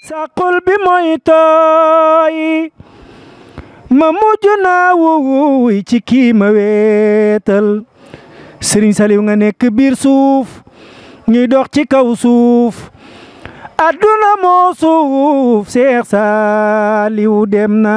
sa xol bi mooy tooy ma mujj naa wuuy ci kii ma weetal Serigne Saliou nga nekk biir suuf ñuy dox ci kaw suuf adduna moo suuf Seex Saliou dem na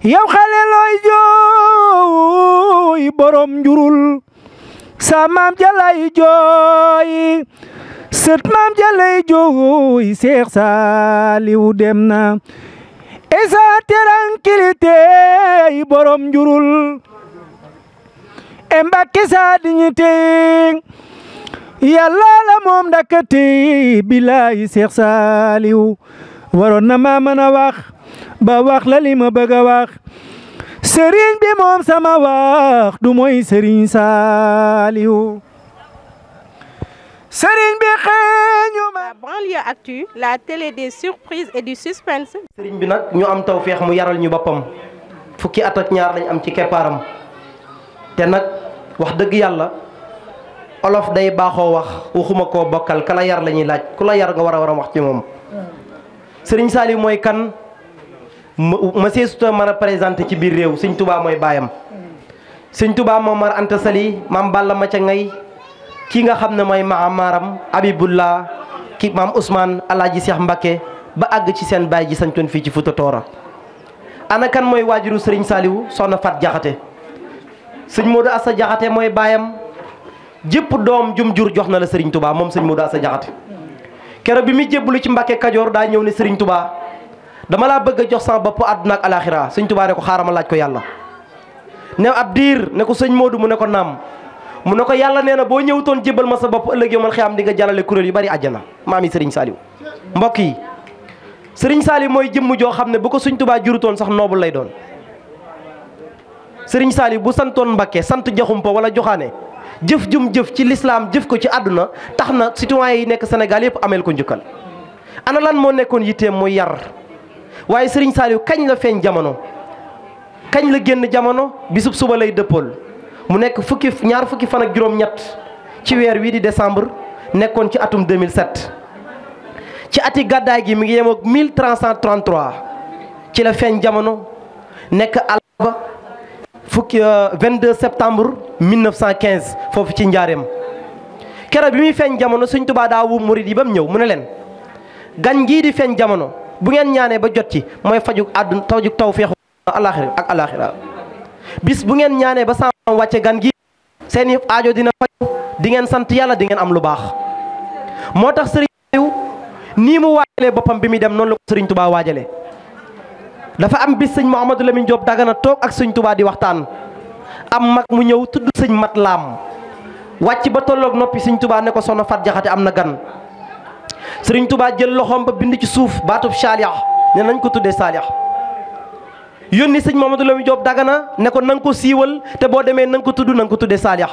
yow xale looy jooy borom njurul sa maam jalay jooy sët maam jalay jooy Seex Saliou dem na esa tranquillité borom njurul e Mbàkke sa dignité yàlla la moom ndakate bilaay Seex Saliou waroon na ma mën a wax ba wax la li ma bëgg a wax sëriñ bi moom sama wax du mooy Serigne Saliou sëriñ bi xeeñu ma. La banlieue actu, la télé des surprises et du suspense. sëriñ bi nag ñu am tawfeex mu yaral ñu boppam fukki at ak ñaar lañ am ci keppaaram te nag wax dëgg yàlla olof day baaxoo wax waxuma koo bokkal kala yar la ñuy laaj ku la yar nga war a wax ci moom. Serigne Saliou mooy kan ma seesuta mën a présenté ci biir réew Sëñ Touba mooy baayam Sëñ Touba moom Mor Anta Sali maam Balla ma ca ngay kii nga xam ne mooy maamaaram Abibullah ki maam Ousmane Alaaji Cheikh Mbacké ba àgg ci seen baay ji sañtoon fii ci Fuuta Tooro. ana kan mooy waajuru Serigne Saliou soxna Fat Jaxate sëñ Modou Assa Jaxate mooy baayam jëpp doom jum jur jox na la Serigne Touba moom sëñ Modou Assa Jaxate keroog bi muy jébbalu ci Mbacké Kajoor daa ñëw ne Serigne Touba dama laa bëgg a jox sama bopp àdduna ak alaxira sëñ Touba ne ko xaaral ma laaj ko yàlla ne ab diir ne ko sëñ Modou mu ne ko naam mu ne ko yàlla nee na boo ñëwutoon jébbal ma sa bopp ëllëg yow man xiyaam di nga jàllale kuréel yu bari àjjana maam yi Serigne Saliou mbokk yi Serigne Saliou mooy jëmm joo xam ne bu ko sëñ Touba jurutoon sax noobul lay doon Serigne Saliou bu santoon Mbacké sant jaxumpa wala joxaane jëf jum jëf ci lislaam jëf ko ci àdduna tax na citoyen yi nekk Sénégal yëpp ameel ko njukkal ana lan moo nekkoon yitteem mooy yar waaye Serigne Saliou kañ la feeñ jamono kañ la génn jamono bisub suba lay dëppool mu nekk ñaar fukki fan ak juróom-ñett ci weer wii di décembre nekkoon ci atum 2007 ci ati gàddaay gi mi ngi yem ak 1333 ci la feeñ jamono nekk àllarba 22 septembre 1915 foofu ci njaareem keroog bi muy feeñ jamono Sëñ Tuubaa daa wu murid yi ba mu ñëw mu ne leen gan gii di feeñ jamono bu ngeen ñaanee ba jot ci mooy fajug àdduna fajug tawfeexu alaxira ak alaxira bis bu ngeen ñaanee ba sama wàcce gan gi seeni aajo dina faju di ngeen sant yàlla di ngeen am lu baax moo tax Serigne Saliou nii mu waajalee boppam bi muy dem noonu la ko Serigne Touba waajalee dafa am bis sëñ Mouhamadou Lamine Diop Dagana toog ak sëñ Touba di waxtaan am mag mu ñëw tudd sëñ Mat Laam wàcc ba tolloog noppi sëñ Touba ne ko soxna Fat Jaxate am na gan Serigne Touba jël loxoom ba bind ci suuf baatub Saalix ne nañ ko tuddee Saalix yónni sëñ Mouhamadou Lamine Diop Dagana ne ko na nga ko siiwal te boo demee na nga ko tudd na nga ko tuddee Saalix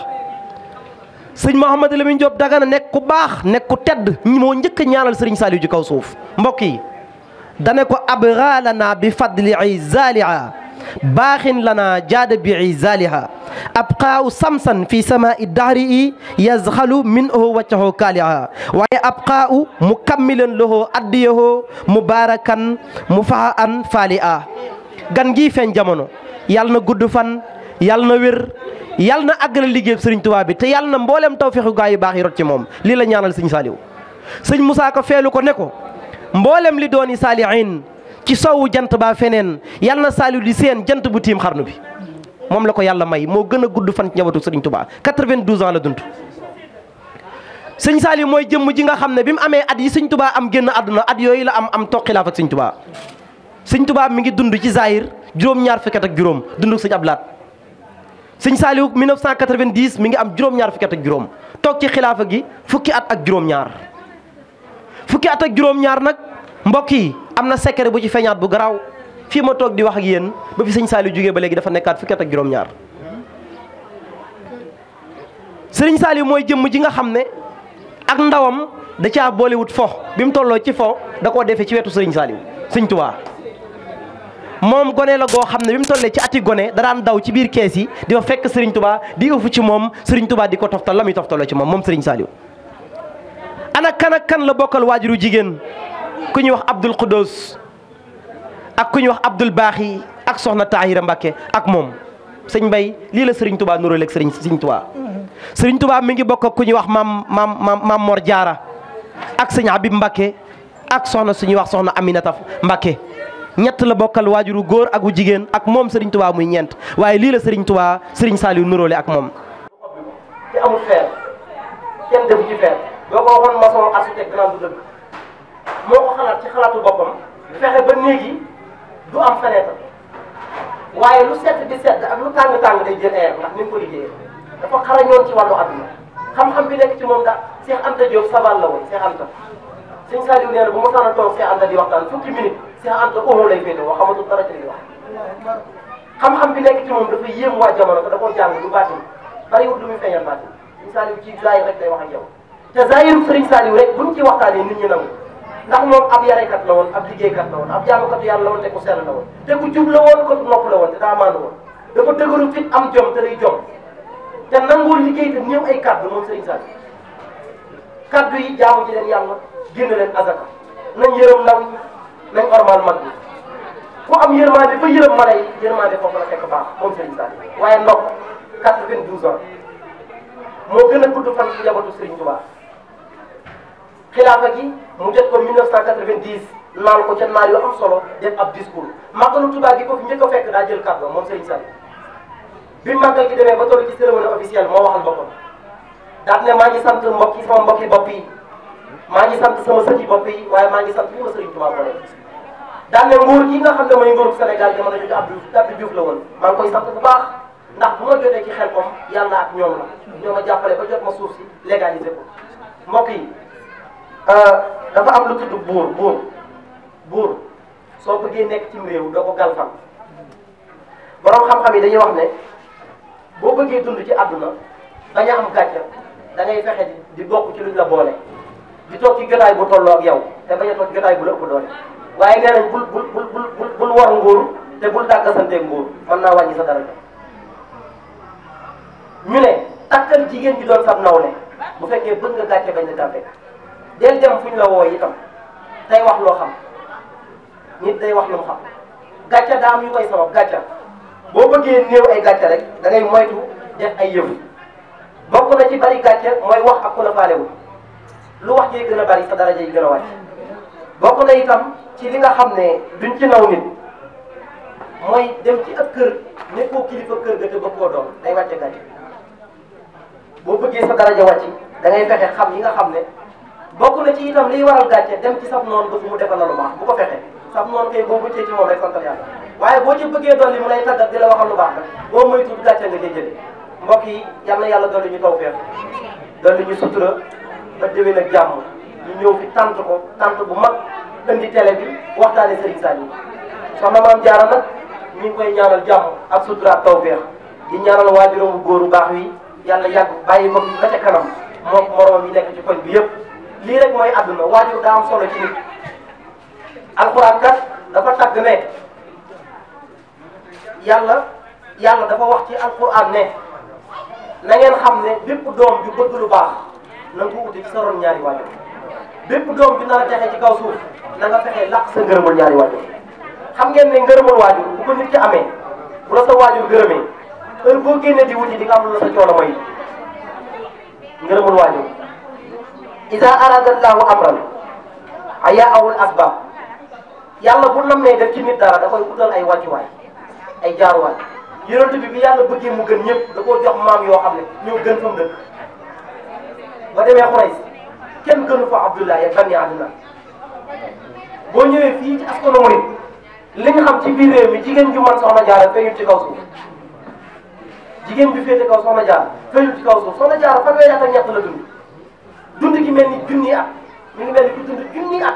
sëñ Mouhamadou Lamine Diop Dagana nekk ku baax nekk ku tedd moo njëkk a ñaanal Serigne Saliou ci kaw suuf mbokk yi dane ko abralana bi fadli izaliha baaxin lana jaada bi izaliha abqaaw samsan fi samai dahri i yazxalu min oho waccaho kaaliha waaye abqaaw mukammilan lahu addiyaho mubarakan mufaha an faali a gan gii feeñ jamono yàlla na gudd fan yàlla na wér yàlla na àggale liggéey Serigne Touba bi te yàlla na mboolem tawfeexu gaa yu baax yi rot ci moom lii la ñaanal sëñ Saliou sëñ Moussa ko feelu ko ne ko mboolem li dooni saalihin ci sowu jant baa feneen yàlla na Saliou di seen jant bu tiim xarnu bi moom la ko yàlla may moo gën a gudd fan ci njabootu Serigne Touba 92 ans la dund sëñ Saliou mooy jëmm ji nga xam ne bi mu amee at yi sëñ Touba am génn àdduna at yooyu la am toog xilaaf ak sëñ Touba sëñ Touba mi ngi dund ci Zahir juróom-ñaar fukki at ak juróom dund ak sëñ Ablaat sëñ Saliou 1990 mi ngi am juróom-ñaar fukki at ak juróom toog ci xilaafa gi fukki at ak juróom-ñaar fukki at ak juróom-ñaar nag mbokk yi am na secret bu ci feeñaat bu garaaw fii ma toog di wax ak yéen ba fi sëñ Saliou jógee ba léegi dafa nekkaat fukki at ak juróom-ñaar sëriñ Saliou mooy jëmm ji nga xam ne ak ndawam da caa boolewut fo bi mu tolloo ci fo da koo defee ci wetu sëriñ Saliou sëñ Touba moom gone la goo xam ne bi mu tollee ci ati gone da daan daw ci biir kees yi di fa fekk Serigne Touba di ëfu ci moom Serigne Touba di ko toftal la muy toftaloo ci moom Serigne Saliou. ana kan ak kan la bokkal waajuru jigéen ku ñuy wax Abdul Quddus ak ku ñuy wax Abdul Baaxi ak soxna Tahira Mbacké ak moom sëñ Mbay lii la Serigne Touba nuróo leeg Serigne Touba. Serigne Touba mi ngi bokk ak ku ñuy wax maam Mor Jaara ak sëñ Habib Mbacké ak soxna suñuy wax soxna Aminata Mbacké ñett la bokkal waajuru góor ak wu jigéen ak moom Serigne Touba muy ñeent waaye lii la Serigne Touba Serigne Saliou nuróole ak moom. te amul feer kenn defu ci feer boo ko waxoon maçon architecte danaan du dëgg moo ko xalaat ci xalaatu boppam fexe ba néeg yi du am fenêtre waaye lu sedd di sedd ak lu tàng tàng day jël air ndax ni mu ko liggéeyee dafa xarañoon ci wàllu àdduna xam-xam bi nekk ci moom daal Cheikh Anta Diop sabal la woon Cheikh Anta sëñ Saliou nee na bu ma saan a toog Cheikh Anta di waxtaan fukki minute Cheikh Anta omo lay féete wax xamatul dara ci li wax xam-xam bi nekk ci moom dafa yéem waa jamono ko da koo jàng du baatin bariwul lu muy feeñal baatin sëñ Saliou ci zaahir rek day wax ak yow te zaahiru sëriñ Saliou rek buñ ci waxtaanee nit ñi nangu ndax moom ab yarekat la woon ab liggéeykat la woon ab jaamukatu yàlla la woon te ku sell la woon te ku jub la woon ko nopp la woon te daa maandu woon dafa dëgëru fit am jom te day jom te nangoo liggéey te ñëw ay kaddu moom sëriñ Saliou kaddu yi jaamu ci leen yàlla génn leen azaka nañ yërëm ndaw ñi nañ ormal mag ñi ku am yërmande ba yërëm mala yi yërmande foofu la fekk baax moom sëriñ Saliou waaye ndox 92 ans moo gën a gudd fan ci njabootu Serigne Touba xilaafa gi mu jot ko 1990 naan ko ca naar yu am solo def ab discours màggalu Touba gi ko fi njëkk a fekk daa jël kàddu moom Serigne Saliou bi màggal gi demee ba toll ci cérémonie officielle moo waxal boppam daal ne maa ngi sant mbokk yi sama mbokki bopp yi maa ngi sant sama sëti bopp yi waaye maa ngi sant li ma Serigne Touba boole daal ne nguur gi nga xam ne mooy nguuru Sénégal jamono jooju Abdou Diouf la woon maa ngi koy sant bu baax ndax bu ma jotee ci xel kom yàlla ak ñoom la ñoo ma jàppale ba jot ma suuf si légalisé ko mbokk yi dafa am lu tudd buur soo bëggee nekk cim réew doo ko galfan borom xam-xam yi dañuy wax ne boo bëggee dund ci àdduna bañ a am gàcce da ngay fexe di bokk ci luñ la boole di toog ci jotaay bu tolloo ak yow te bañ a toog ci jotaay bu la ëpp doole waaye nee nañ bul war nguur te bul dàggasante nguur mën naa wàññi sa daraja ñu ne takkal jigéen ji doon sab nawle bu fekkee bëgg nga gàcce bañ la fekk del dem fu ñu la woo itam tey wax loo xam nit day wax lu mu xam gàcce daa am yu koy sabab gàcce boo bëggee néew ay gàcce rek da ngay moytu def ay yëfu bokk na ci bari gàcce mooy wax ak ku la faalewul lu wax ji gën a bari sa daraja yi gën a wàcc bokk na itam ci li nga xam ne duñ ci naw nit mooy dem ci ak kër nekkoo kilifa kër ga te bëgg koo doon day wàcce gàcce boo bëggee sa daraja wàcc da ngay fexe xam yi nga xam ne bokk na ci itam liy waral gàcce dem ci sab noonu ba fu mu defal la lu baax bu ko fexe sab noonu kay boo bëccee ci moom rek santal yàlla waaye boo ci bëggee dolli mu lay tàggat di la waxal lu baax rek boo moytu gàcce nga cay jëlee mbokk yi yal na yàlla dolli ñu tawfeex dolli ñu sutura ba déwén ak jàmm ñu ñëw fi tant ko tant bu mag indi télé bi waxtaane Serigne Saliou soxna Maam Jaara nag ñu ngi koy ñaanal jàmm ak sutura ak tawfeex di ñaanal waajuram bu góoru baax wi yàlla yàgg bàyyi ko fi ba ca kanam moom moroom yi nekk ci koñ bi yëpp lii rek mooy àdduna waajur daa am solo ci nit alxuraan kat dafa tagg ne yàlla dafa wax ci alxuraan ne na ngeen xam ne bépp doom ju bëgg lu baax na nga ko uti ci sa ron ñaari waajur bépp doom ju nar a texe ci kaw suuf na nga fexe làq sa ngërëmul ñaari waajur xam ngeen ne ngërëmul waajur bu ko nit ki amee bu la sa waajur gërëmee heure boo génnee di wuti di nga am lu la sa coono mooy ngërëmul waajur ida arada allahu amran ayaawul asbab yàlla bu nammee def ci nit dara da koy utal ay wàccuwaay ay jaaruwaay yonent bi yàlla bëggee mu gën ñëpp da koo jox maam yoo xam ne ñoo gën fa mu dëkk ba demee Xurays kenn gënu fa Abdullah ya bani Adnan boo ñëwee fii ci askanu murid li nga xam ci biir réew mi jigéen ju man soxna Jaara feeñul ci kaw suuf jigéen bi féete kaw soxna Jaara feeñul ci kaw suuf soxna Jaara fanweeri at ak ñett la dund gi mel ni junni at mi ngi mel ni ku dund junni at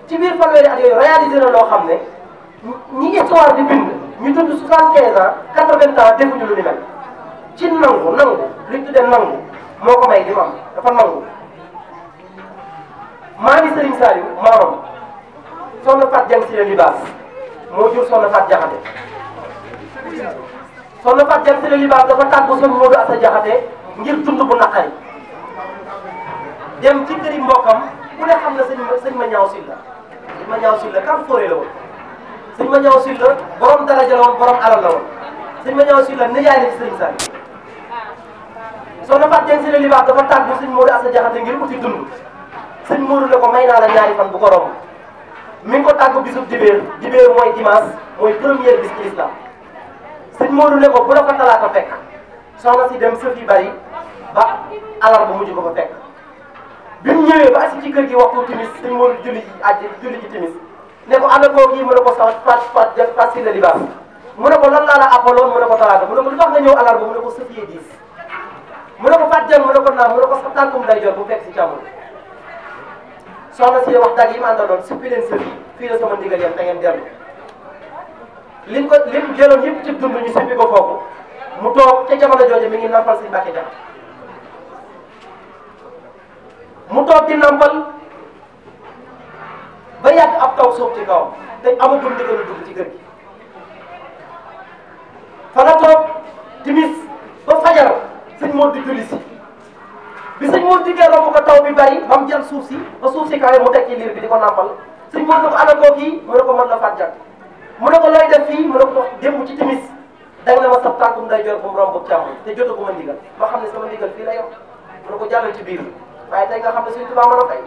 ci biir fanweeri at yooyu réalisé na loo xam ne ñi histoire di bind ñu dund 75 ans 80 ans defuñu lu ni mel ci nangu li ñu tuddee nangu moo ko may di mu am dafa nangu maa ngi Serigne Saliou maamam soxna Fat Jang si la libaas moo jur soxna Fat Jaxate soxna Fat Jang si la libaas dafa tàggu sëñ Modou Assa Jaxate ngir dund bu naqari dem ci këri mbokkam ku ne xam na sëñ ma ñaaw Sylla sëñ ma ñaaw Sylla kam fóore la woon sëñ ma ñaaw Sylla borom daraja la woon borom alal la woon sëñ ma ñaaw Sylla nijaay la ci sëriñ Sall soxna Fatou Dieng Sylla Libaas dafa tàggu sëñ Modou Assa Diakhaté ngir uti dund sëñ Modou ne ko may naa la ñaari fan bu ko romb mi ngi ko tàggu bisub dibéer dibéer mooy dimanche mooy première bis ci l'islam sëñ Modou ne ko bu la ko talaata fekk soxna si dem sëf yi bari ba alarba mujj ko fa fekk bi mu ñëwee ba asi ci kër gi waxtu timis sëñ Modou julli ji timis ne ko ana koo kii mu ne ko Fatou Sylla Libaas mu ne ko lan laa la appaloon mu ne ko talaata mu ne ko lu tax nga ñëw alarba mu ne ko sëf yi diis mu ne ko Fatou Dieng mu ne ko naam mu ne ko sa tànkum day jot bu fekk si càmmoñ soxna si wax dagg yi ma àndaloon suppi leen sëf yi fii la sama ndigal yam te ngeen dellu lim jëloon yëpp ci dund ñu suppi ko foofu mu toog ca jamono jooju mi ngi nampal si Mbàkke Jaxate mu toog di nampal ba yàgg ab taw suuf ci kawam te amagul ndigalu dugg ci kër gi fa la toog timis ba fajar sëñ moo di julli si bi sëñ moo diggee romb ko taw bi bari ba mu jël suuf si ba suuf si kawe mu teg ci liir bi di ko nampal sëñ moo ne ko ana koo kii mu ne ko mën la Fatou Dieng mu ne ko looy def fii mu ne ko démb ci timis danga ne ma sab tànkum day jor bu mu romb càmmoñ te jotaguma ndigal ma xam ne sama ndigal fii la yow mu ne ko jàllal ci biir waaye tey nga xam ne Sëñ Tuubaa mën a fay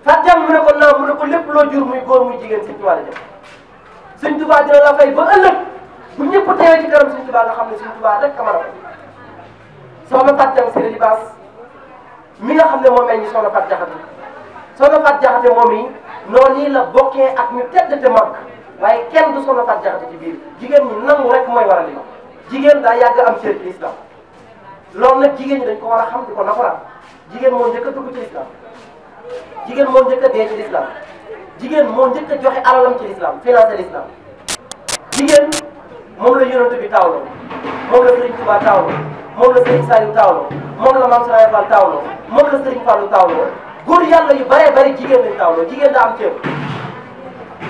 Fatou Dieng mu ne ko naam mu ne ko lépp loo jur muy góor muy jigéen Sëñ Tuubaa la jëm Sëñ Tuubaa dina la fay ba ëllëg bu ñëpp teewee ci kanam Sëñ Tuubaa nga xam ne Sëñ Tuubaa rek ka mën a fay soxna Fatou Dieng Sylla Libaas mi nga xam ne moo meññ soxna Fatou Diakhaté soxna Fatou Diakhaté moom yi noonu yi la bokkee ak ñu tedd te mag waaye kenn du soxna Fatou Diakhaté ci biir jigéen ñi nangu rek mooy waral li jigéen daa yàgg am cër ci islam loolu nag jigéen ñi dañ ko war a xam di ko nafaraan jigéen moo njëkk a dugg ci islam jigéen moo njëkk a dee ci islam jigéen moo njëkk a joxe alalam ci islam financé l'islam jigéen moom la yonent bi taawloo moom la Sëriñ Tuubaa taawloo moom la Sëriñ Saliou taawloo moom la Maam Sëriñ Fall taawloo moom la Sëriñ Fallu taawloo góor yàlla yu bare bari jigéen lañ taawloo jigéen daa am cër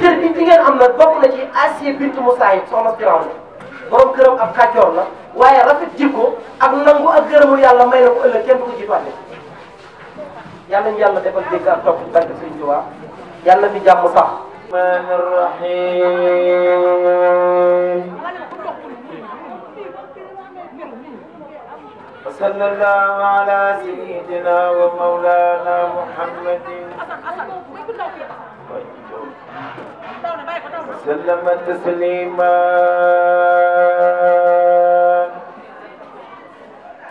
cër bi jigéen am na bokk na ci Asiya bintu Musaayib soxna Firawna borom këram ab kàccoor la waaye rafet jikko ak nangu ak gërëmul yàlla may na ko ëllëg kenn du ko jiifaat yàlla ñu yàlla defal dégg ak topp ci barke Sëriñ Tuubaa yàlla fi jàmm sax. وصلى الله على سيدنا ومولانا محمد وسلم تسليما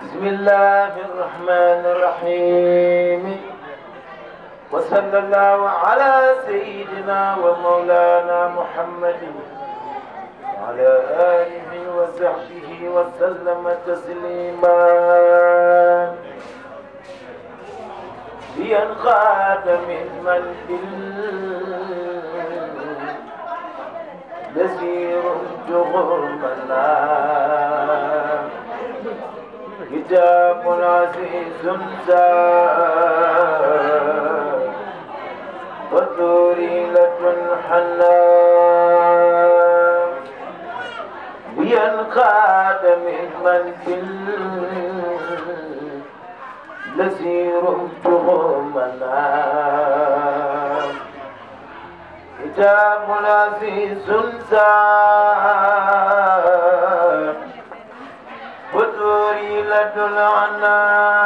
بسم الله الرحمن الرحيم وصلى الله على سيدنا ومولانا محمد وعلى آله وصحبه وسلم تسليما لينقاد من ملك نسير جغرمنا كتاب عزيز زاد وذريلة حنان لينقاد من ملك نسير جغرمنا كتاب عزيز زاد وذريلة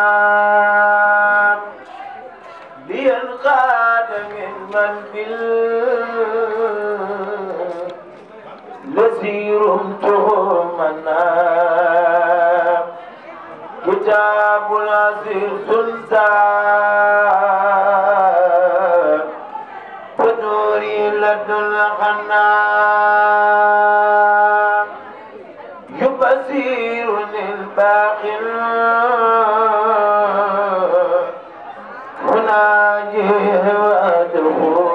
العنام لينقاد من نسير تهمنا كتاب عزيز زاد وذريلة العنام يبصرني الباقي مناجي وادخل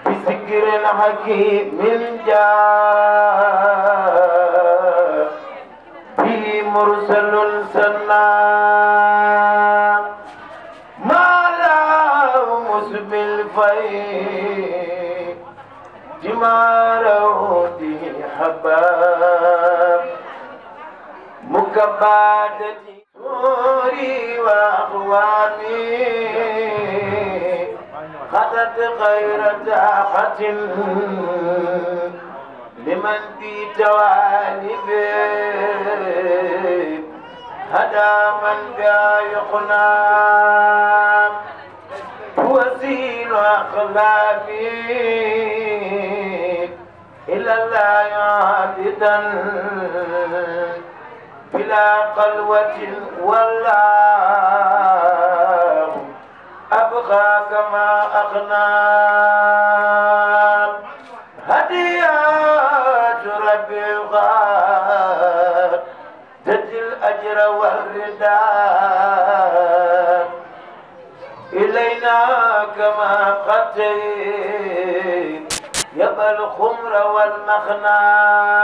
بذكر الحكيم جاء به مرسل سنا ما له مسبل الفيل جماره به حباب مكبادتي سوري وأخواني خطت غير داخة لمن في توالفه هدى من بها يقنام وزين أقلامي إلى الله عابدا بلا قلوة والله أبغى كما أغنام هديات ربي الغار تجي الأجر والرداء إلينا كما قتيت يبقى الخمر والمخنام.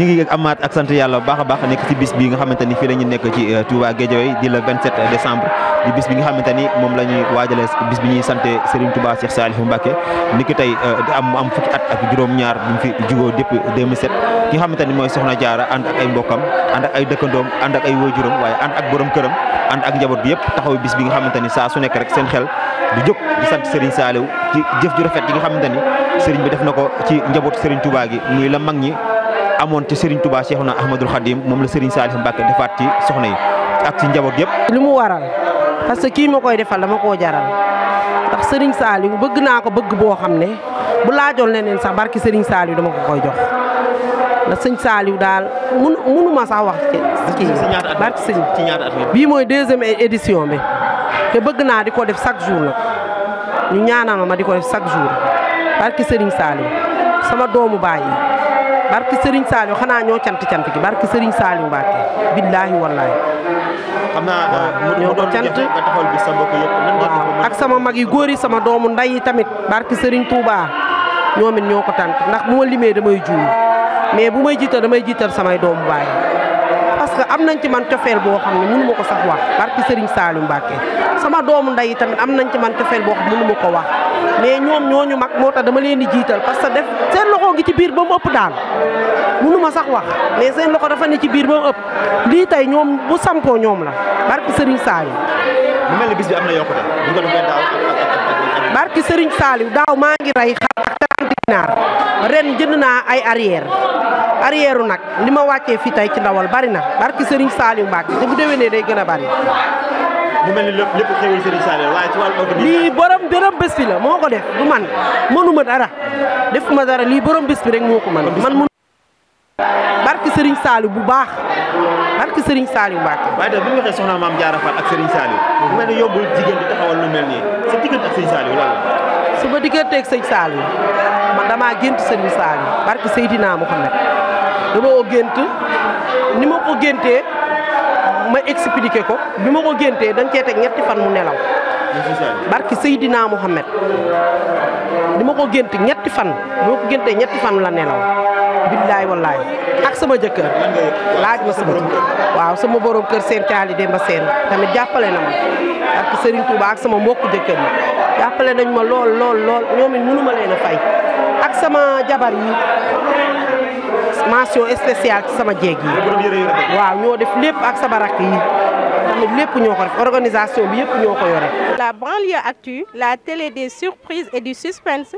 ñu ngi amaat ak sant yàlla bu baax a baax nekk ci bis bi nga xamante ni fii la ñu nekk ci Touba Guédiawaye di le 27 décembre di bis bi nga xamante ni moom la ñuy waajale bis bi ñuy sant Serigne Touba Cheikh Salihou Mbacké ni ki tey di am fukki at ak juróom-ñaar bu mu fi jugoo depuis 2007 ki nga xamante ni mooy Soxna Jaara ànd ak ay mbokkam ànd ak ay dëkkandoom ànd ak ay waajuram waaye ànd ak borom këram ànd ak njaboot bi yëpp taxaw bis bi nga xamante ni saa su nekk rek seen xel di jóg di sant Serigne Saliou ci jëf ju rafet yi nga xamante ni Serigne bi def na ko ci njaboot Serigne Touba gi muy la mag ñi amoon ci Serigne Touba Cheikhouna Ahmadoul Khadim moom la Serigne Salihou Mbacké defaat ci soxna yi ak ci njaboot yëpp. li mu waral parce que kii ma koy defal dama koo jaral ndax Serigne Saliou bëgg naa ko bëgg boo xam ne bu laajoon leneen sax barki Serigne Saliou dama ko koy jox ndax sëñ Saliou daal mënuma sax wax ci kii barki sëñ ci ñaata at bii mooy 2e édition bi te bëgg naa di ko def chaque jour nag ñu ñaanal ma di ko def chaque jour barki Serigne Saliou sama doomu baay yi barki Serigne Saliou xanaa ñoo cant gi barki Serigne Saliou Mbacké billaahi wallaahi xam naa ñoo ko cant nga taxawal bi sa mbokk yëpp ak sama mag yi góor yi sama doomu nday yi tamit barki Serigne Touba ñoom it ñoo ko tant ndax bu ma limee damay juum mais bu may jiital damay jiital samay doomu baay parce que am nañ ci man cofeel boo xam ne mënu ma ko sax wax barki Serigne Saliou Mbacké sama doomu nday yi tamit am nañ ci man cofeel boo xam mënu ma ko wax mais ñoom ñooñu mag moo tax dama leen di jiital parce que def seen loxo ngi ci biir ba mu ëpp daal mënu ma sax wax mais seen loxo dafa ne ci biir ba mu ëpp lii tey ñoom bu sampoo ñoom la barki Serigne Saliou. mu mel ni bis bi am na yokkute bu ko defee daaw barki Serigne Saliou daaw maa ngi rey xar ak 30 dinaar ren jënd naa ay arrière nag li ma wàccee fii tey ci ndawal bari na barki Serigne Saliou Mbacké te bu déwénee day gën a bari. mu mel ni lépp xewul Serigne Saliou waaye ci wàllu lii borom bés bi la moo ko def du man mënuma dara defuma dara lii borom bés bi rek moo ko man mënu barki Serigne Saliou bu baax barki Serigne Saliou Mbacké. waaye daal bu ñu waxee soxna Maam Diarra Fall ak Serigne Saliou mu mel ni yombul jigéen di taxawal lu mel nii sa diggante ak Serigne Saliou lan la. su ma digganteeg sëñ Saliou man damaa gént Serigne Saliou barki Seydina Mouhamed dama ko gént ni ma ko géntee ma expliqué ko bi ma ko géntee dañ cee teg ñetti fan mu nelaw barki Seydina Mouhamed ni ma ko gént ñetti fan bi ma ko géntee ñetti fan la nelaw billaay wallaay ak sama jëkkër laaj ma sama waaw sama borom kër seen caali Demba Seen tamit jàppale na ma barki Serigne Touba ak sama mbokku jëkkër yi jàppale nañ ma lool ñoom it mënu ma leen a fay ak sama jabar yi mention spéciale ci sama jeeg yi waaw ñoo def lépp ak sama rakk yi tamit lépp ñoo ko def organisation bi yëpp ñoo ko yore. La banlieue actu, la télé des surprises et du suspense.